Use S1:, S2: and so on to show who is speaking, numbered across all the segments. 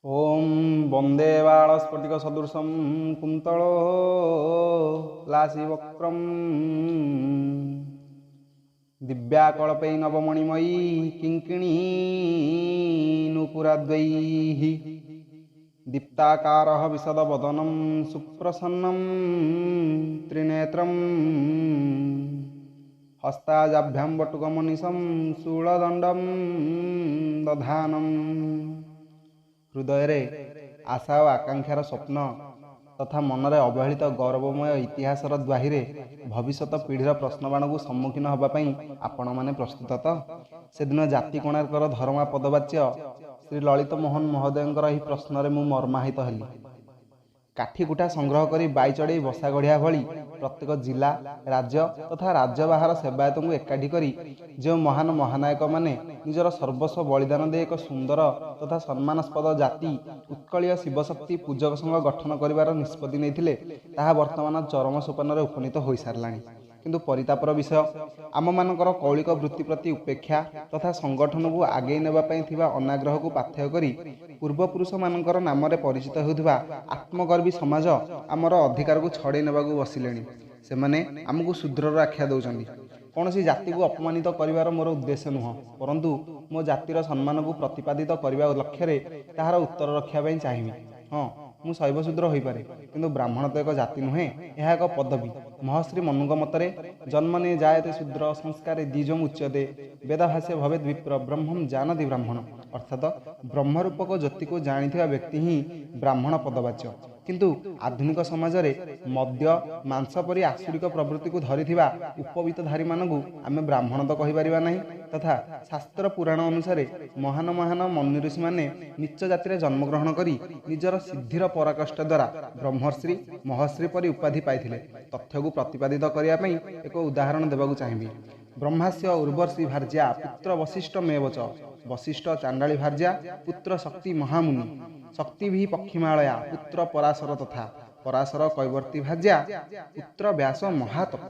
S1: ଓಂ ବନ୍ଦେ ବାଳସ୍ଫଟିକ ସଦୃଶಂ କୁନ୍ତଳ ଲାସିବକ୍ରମ୍ ଦିବ୍ୟାକଳପୈ ନବମଣିମୟୀ କିଙ୍କିଣୀ ନୂପୁରାଦ୍ୱୈଃ ଦୀପ୍ତାକାରः ବିଶଦବଦनं ସୁପ୍ରସନ୍नं ତ୍ରିନେତ୍ରಂ ହସ୍ତାଜାଭ୍ୟାं ବଟୁକମନିଶं ଶୂଳଦଣ୍ଡं ଦଧାନम्। ହୃଦୟରେ ଆଶା ଓ ଆକାଂକ୍ଷାର ସ୍ୱପ୍ନ ତଥା ମନରେ ଅବହେଳିତ ଗୌରବମୟ ଇତିହାସର ଦ୍ୱାହିରେ ଭବିଷ୍ୟତ ପିଢ଼ିର ପ୍ରଶ୍ନବାଣକୁ ସମ୍ମୁଖୀନ ହେବା ପାଇଁ ଆପଣମାନେ ପ୍ରସ୍ତୁତ ତ? ସେଦିନ ଜାତି କୋଣାର୍କର ଧରମା ପଦବାଚ୍ୟ ଶ୍ରୀ ଲଳିତ ମୋହନ ମହୋଦୟଙ୍କର ଏହି ପ୍ରଶ୍ନରେ ମୁଁ ମର୍ମାହିତ ହେଲି। କାଠିକୁଠା ସଂଗ୍ରହ କରି ବାଇ ଚଢ଼େଇ ବସା ଗଢ଼ିବା ଭଳି ପ୍ରତ୍ୟେକ ଜିଲ୍ଲା, ରାଜ୍ୟ ତଥା ରାଜ୍ୟ ବାହାର ସେବାୟତଙ୍କୁ ଏକାଠି କରି ଯେଉଁ ମହାନ ମହାନାୟକମାନେ ନିଜର ସର୍ବସ୍ୱ ବଳିଦାନ ଦେଇ ଏକ ସୁନ୍ଦର ତଥା ସମ୍ମାନାସ୍ପଦ ଜାତି ଉତ୍କଳୀୟ ଶିବଶକ୍ତି ପୂଜକ ସଂଘ ଗଠନ କରିବାର ନିଷ୍ପତ୍ତି ନେଇଥିଲେ, ତାହା ବର୍ତ୍ତମାନ ଚରମ ସୋପାନରେ ଉପନୀତ ହୋଇସାରିଲାଣି। କିନ୍ତୁ ପରିତାପର ବିଷୟ, ଆମମାନଙ୍କର କୌଳିକ ବୃତ୍ତି ପ୍ରତି ଉପେକ୍ଷା ତଥା ସଂଗଠନକୁ ଆଗେଇ ନେବା ପାଇଁ ଥିବା ଅନାଗ୍ରହକୁ ପାଥେୟ କରି ପୂର୍ବପୁରୁଷମାନଙ୍କର ନାମରେ ପରିଚିତ ହେଉଥିବା ଆତ୍ମଗର୍ବୀ ସମାଜ ଆମର ଅଧିକାରକୁ ଛଡ଼େଇ ନେବାକୁ ବସିଲେଣି। ସେମାନେ ଆମକୁ ଶୂଦ୍ରର ଆଖ୍ୟା ଦେଉଛନ୍ତି। କୌଣସି ଜାତିକୁ ଅପମାନିତ କରିବାର ମୋର ଉଦ୍ଦେଶ୍ୟ ନୁହଁ, ପରନ୍ତୁ ମୋ ଜାତିର ସମ୍ମାନକୁ ପ୍ରତିପାଦିତ କରିବା ଲକ୍ଷ୍ୟରେ ତାହାର ଉତ୍ତର ରଖିବା ପାଇଁ ଚାହିଁବି। ହଁ, ମୁଁ ଶୈବଶୂଦ୍ର ହୋଇପାରେ, କିନ୍ତୁ ବ୍ରାହ୍ମଣ ତ ଏକ ଜାତି ନୁହେଁ, ଏହା ଏକ ପଦବୀ। ମହର୍ଷି ମନୁଙ୍କ ମତରେ ଜନ୍ମନେ ଜାୟତେ ଶୂଦ୍ର ସଂସ୍କାରେ ଦ୍ୱିଜମ୍ ଉଚ୍ୟତେ ବେଦାଭାସ୍ୟ ଭବେଦ୍ ବିପ୍ର ବ୍ରହ୍ମಂ ଜାନତି ବ୍ରାହ୍ମଣ। ଅର୍ଥାତ ବ୍ରହ୍ମରୂପକ ଜ୍ୟୋତିକୁ ଜାଣିଥିବା ବ୍ୟକ୍ତି ହିଁ ବ୍ରାହ୍ମଣ ପଦବାଚ୍ୟ। କିନ୍ତୁ ଆଧୁନିକ ସମାଜରେ ମଦ୍ୟ ମାଂସ ପରି ଆସୁରିକ ପ୍ରବୃତ୍ତିକୁ ଧରିଥିବା ଉପବୀତଧାରୀମାନଙ୍କୁ ଆମେ ବ୍ରାହ୍ମଣ ତ କହିପାରିବା ନାହିଁ। ତଥା ଶାସ୍ତ୍ର ପୁରାଣ ଅନୁସାରେ ମହାନ ମହାନ ମନି ଋଷିମାନେ ନୀଚ ଜାତିରେ ଜନ୍ମଗ୍ରହଣ କରି ନିଜର ସିଦ୍ଧିର ପରାକାଷ୍ଠା ଦ୍ୱାରା ବ୍ରହ୍ମର୍ଷି ମହର୍ଷି ପରି ଉପାଧି ପାଇଥିଲେ। ତଥ୍ୟକୁ ପ୍ରତିପାଦିତ କରିବା ପାଇଁ ଏକ ଉଦାହରଣ ଦେବାକୁ ଚାହିଁବି। ବ୍ରହ୍ମାସ୍ୟ ଉର୍ବର୍ଷି ଭାର୍ଯ୍ୟା ପୁତ୍ର ବଶିଷ୍ଠ ମେବଚ, ବଶିଷ୍ଠ ଚାଣ୍ଡାଳୀ ଭାର୍ଯ୍ୟା ପୁତ୍ର ଶକ୍ତି ମହାମୁନି, ଶକ୍ତିଭି ପକ୍ଷିମାଳୟା ପୁତ୍ର ପରାଶର ତଥା ପରାଶର କୈବର୍ତ୍ତୀ ଭାର୍ଯ୍ୟା ପୁତ୍ର ବ୍ୟାସ ମହାତପ।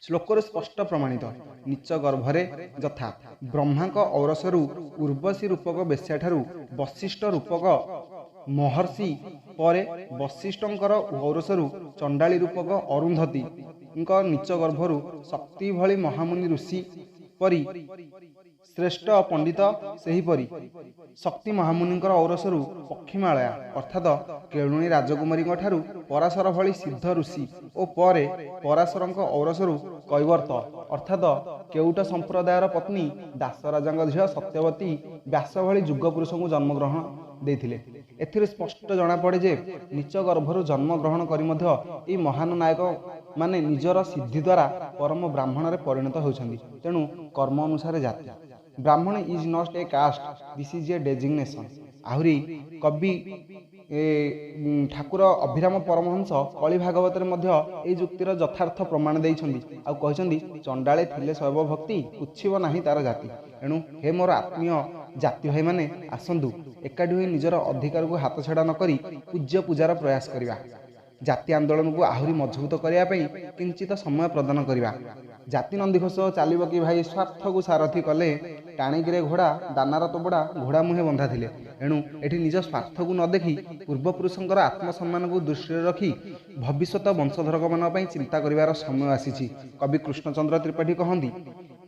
S1: ଶ୍ଲୋକରୁ ସ୍ପଷ୍ଟ ପ୍ରମାଣିତ, ନୀଚ ଗର୍ଭରେ ଯଥା ବ୍ରହ୍ମାଙ୍କ ଔରସରୁ ଉର୍ବଶୀ ରୂପକ ବେଶ୍ୟାଠାରୁ ବଶିଷ୍ଠ ରୂପକ ମହର୍ଷି, ପରେ ବଶିଷ୍ଠଙ୍କର ଔରସରୁ ଚଣ୍ଡାଳୀ ରୂପକ ଅରୁନ୍ଧତୀଙ୍କ ନୀଚ ଗର୍ଭରୁ ଶକ୍ତି ଭଳି ମହାମୁନି ଋଷି ପରି ଶ୍ରେଷ୍ଠ ପଣ୍ଡିତ, ସେହିପରି ଶକ୍ତି ମହାମୁନିଙ୍କର ଔରସରୁ ପକ୍ଷିମାଳୟା ଅର୍ଥାତ କେଳୁଣୀ ରାଜକୁମାରୀଙ୍କ ଠାରୁ ପରାଶର ଭଳି ସିଦ୍ଧ ଋଷି ଓ ପରେ ପରାଶରଙ୍କ ଔରସରୁ କୈବର୍ତ୍ତ ଅର୍ଥାତ କେଉଟ ସମ୍ପ୍ରଦାୟର ପତ୍ନୀ ଦାସରାଜାଙ୍କ ଝିଅ ସତ୍ୟବତୀ ବ୍ୟାସ ଭଳି ଯୁଗପୁରୁଷଙ୍କୁ ଜନ୍ମଗ୍ରହଣ ଦେଇଥିଲେ। ଏଥିରୁ ସ୍ପଷ୍ଟ ଜଣାପଡ଼େ ଯେ ନୀଚ ଗର୍ଭରୁ ଜନ୍ମଗ୍ରହଣ କରି ମଧ୍ୟ ଏହି ମହାନ ନାୟକ ମାନେ ନିଜର ସିଦ୍ଧି ଦ୍ୱାରା ପରମ ବ୍ରାହ୍ମଣରେ ପରିଣତ ହେଉଛନ୍ତି। ତେଣୁ କର୍ମ ଅନୁସାରେ ଜାତି। Brahmana is not a caste, this is a designation. ଆହୁରି କବି ଠାକୁର ଅଭିରାମ ପରମହଂସ କଳି ଭାଗବତରେ ମଧ୍ୟ ଏହି ଯୁକ୍ତିର ଯଥାର୍ଥ ପ୍ରମାଣ ଦେଇଛନ୍ତି ଆଉ କହିଛନ୍ତି, ଚଣ୍ଡାଳେ ଥିଲେ ଶୈବ ଭକ୍ତି ପୁଚ୍ଛିବ ନାହିଁ ତାର ଜାତି। ଏଣୁ ହେ ମୋର ଆତ୍ମୀୟ ଜାତି ଭାଇମାନେ, ଆସନ୍ତୁ ଏକାଠି ହୋଇ ନିଜର ଅଧିକାରକୁ ହାତଛଡ଼ା ନ କରି ପୂଜ୍ୟ ପୂଜାର ପ୍ରୟାସ କରିବା। ଜାତି ଆନ୍ଦୋଳନକୁ ଆହୁରି ମଜବୁତ କରିବା ପାଇଁ କିଞ୍ଚିତ ସମୟ ପ୍ରଦାନ କରିବା। ଜାତି ନନ୍ଦିଘୋଷ ଚାଲିବ କି ଭାଇ ସ୍ୱାର୍ଥକୁ ସାରଥି କଲେ, ଟାଣିକିରେ ଘୋଡ଼ା ଦାନାର ତୋବଡ଼ା ଘୋଡ଼ା ମୁହେଁ ବନ୍ଧା ଥିଲେ। ଏଣୁ ଏଠି ନିଜ ସ୍ୱାର୍ଥକୁ ନ ଦେଖି ପୂର୍ବପୁରୁଷଙ୍କର ଆତ୍ମସମ୍ମାନକୁ ଦୃଷ୍ଟିରେ ରଖି ଭବିଷ୍ୟତ ବଂଶଧରକମାନଙ୍କ ପାଇଁ ଚିନ୍ତା କରିବାର ସମୟ ଆସିଛି। କବି କୃଷ୍ଣଚନ୍ଦ୍ର ତ୍ରିପାଠୀ କହନ୍ତି,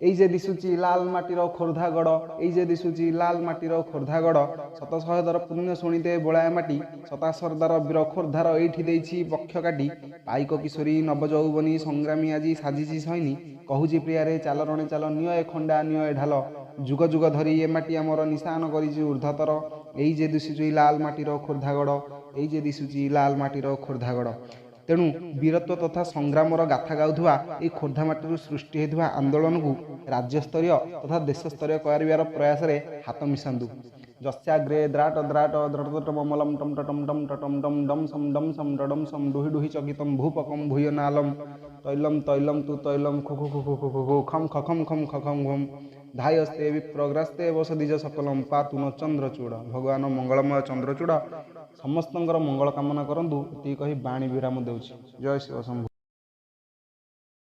S1: ଏଇ ଯେ ଦିଶୁଛି ଲାଲ ମାଟିର ଖୋର୍ଦ୍ଧାଗଡ଼, ଏଇ ଯେ ଦିଶୁଛି ଲାଲ ମାଟିର ଖୋର୍ଦ୍ଧାଗଡ଼, ଶତ ଶହଦର ପୁଣ୍ୟ ଶୁଣିତେ ବୋଳାଏ ମାଟି, ଶତାସର୍ଦ୍ଦାର ବୀର ଖୋର୍ଦ୍ଧାର ଏଇଠି ଦେଇଛି ବକ୍ଷ କାଟି, ପାଇକ କିଶୋରୀ ନବଯୌବନୀ ସଂଗ୍ରାମୀ ଆଜି ସାଜିଛି ସୈନି, କହୁଛି ପ୍ରିୟାରେ ଚାଲ ରଣେ ଚାଲ, ନିଅ ଏ ଖଣ୍ଡା ନିଅ ଏ ଢାଲ, ଯୁଗ ଯୁଗ ଧରି ଏ ମାଟି ଆମର ନିଶାନ କରିଛି ଉର୍ଦ୍ଧ୍ୱତର, ଏଇ ଯେ ଦିଶୁଛି ଲାଲ ମାଟିର ଖୋର୍ଦ୍ଧାଗଡ଼, ଏଇ ଯେ ଦିଶୁଛି ଲାଲ ମାଟିର ଖୋର୍ଦ୍ଧାଗଡ଼। ତେଣୁ ବୀରତ୍ୱ ତଥା ସଂଗ୍ରାମର ଗାଥା ଗାଉଥିବା ଏହି ଖୋର୍ଦ୍ଧା ମାଟିରୁ ସୃଷ୍ଟି ହୋଇଥିବା ଆନ୍ଦୋଳନକୁ ରାଜ୍ୟସ୍ତରୀୟ ତଥା ଦେଶସ୍ତରୀୟ କରିବାର ପ୍ରୟାସରେ ହାତ ମିଶାନ୍ତୁ। ଯସ୍ୟାଗ୍ରେ ଦ୍ରାଟ ଦ୍ରାଟ ଦ୍ରଟ ମମଲମ ଟମ୍ ଟମ୍ ଟମ୍ ଟମ୍ ଡମ୍ ଡମ୍ ସମ୍ ଡମ୍ ସମ୍ ଡଡମ୍ ସମ୍ ଡୁହି ଡୁହି ଚକିତମ୍ ଭୂପକମ୍ ଭୂୟନାଲମ୍ ତୈଲମ୍ ତୈଲମ୍ ତୁ ତୈଲମ୍ ଖୁ ଖୁ ଖୁ ଖୁ ଖୁ ଖୁ ଖମ୍ ଖଖମ୍ ଖମ୍ ଖଖମ୍ ଘମ୍ ଧାୟସ୍ତେ ବିପ୍ରଗ୍ରାସ୍ତେ ବସ ଦ୍ୱିଜ ସକଲମ୍ ପାତୁନ ଚନ୍ଦ୍ରଚୂଡ଼। ଭଗବାନ ମଙ୍ଗଳମୟ ଚନ୍ଦ୍ରଚୂଡ଼ ସମସ୍ତଙ୍କର ମଙ୍ଗଳ କାମନା କରନ୍ତୁ, ଏତିକି କହି ବାଣୀ ବିରାମ ଦେଉଛି। ଜୟ ଶିବ ଶମ୍ଭୁ।